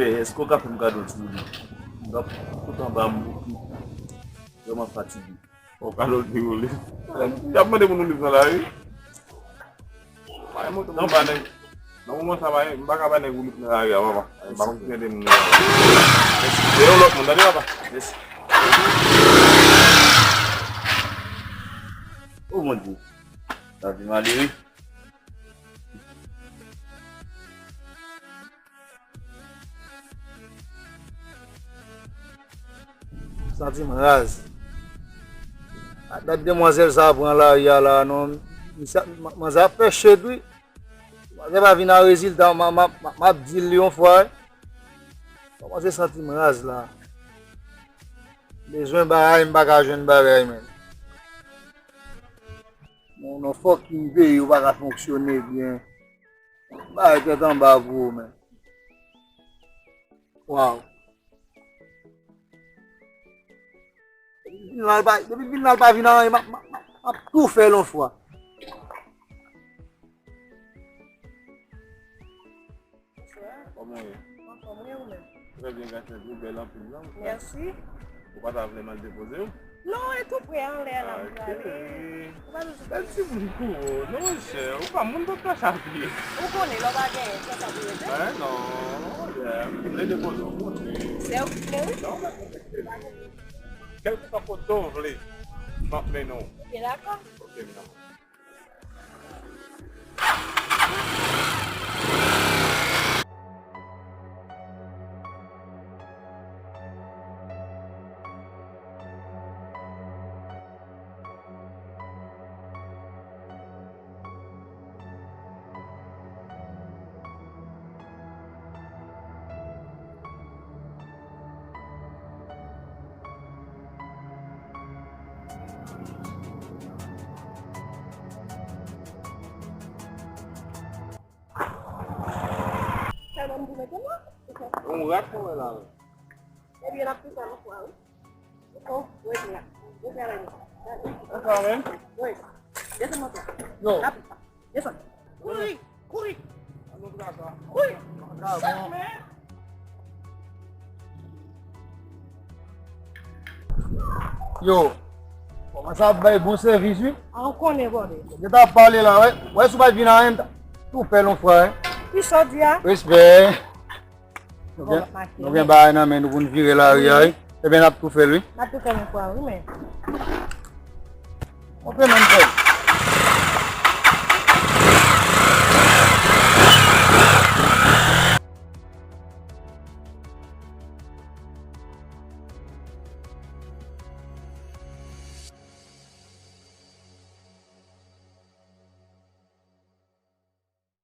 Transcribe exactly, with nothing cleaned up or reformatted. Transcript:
Èske w ka fè m kado ti woulib? M ap koute anba m bouki. Vrèman fatige. Ou kado ti woulib. Y ap mande moun woulib nan lari. Anba nèg. Nan moman sa, m pa ka bay nèg woulib nan lari a, papa. M pa konn ki jan de moun yo. Se yon lòt moun, tande, papa. Mèsi. O Bondye. Lavi malere. Santi m raz. A dat demwazèl sa a pran lari a la, non. Misye, ma-, manzè ap fè shit, wi. Manzè pa vin a rezilta, m a, m a, m a, m ap di l yon fwa, wi. Kòmanse santi m raz la. Bezwen bagay, m pa ka jwenn bagay, menm. Yon, yon fucking peyi ou pa ka fonksyone byen. Bay tèt anba pou ou, men. Waw. Depi l vin la, l pa, depi l vin la, l pa vin anyen, m ap, m ap, m ap, m ap tou fè l yon fwa. Bonswa. Kòman w ye? Anfòm, wi, ou menm? Trè byen, gras a Dye, ou bèl anpil, non? Mèsi. Ou pa ta vle m al depoze w? Non, e tou prè anlè a la m prale. Ou pa bezwen. Bèl timoun kou ou, non, monchè, ou pa moun pa ka chape. Ou konnen, lè w pa genyen, se konsa pou rete. Mwen, non, monchè, m vle depoze w, monchè. Se ou ki vle, wi. Non, pa konplekse. Kèlkeswa kote w vle, m ap mennen w. Ok, dakò. Ok, m nan. Sèlman m pou mete mwen. Yon rat mwen wè la, wi. Ebyen, n ap tou fè yon fwa, wi. Oh, wi, la. Wi, la, la. Wi. Desann moto. Yo. Rapid. Desann. Kouri, kouri. Kouri. Sak, men. Yo, kòmanse ap bay bon sèvis, wi. A, ou konnen, brother. Yo ta ap pale la, wè. Wè, si w pa t vin anyen, m ta tou fè l yon fwa, wi. Ki sa w di a? Respè. Nou gen, nou gen bagay nan men nou pou n vire lari a, wi. Ebyen, n ap tou fè l, wi. N ap tou fè l yon fwa, wi, men. Montre nou fè l.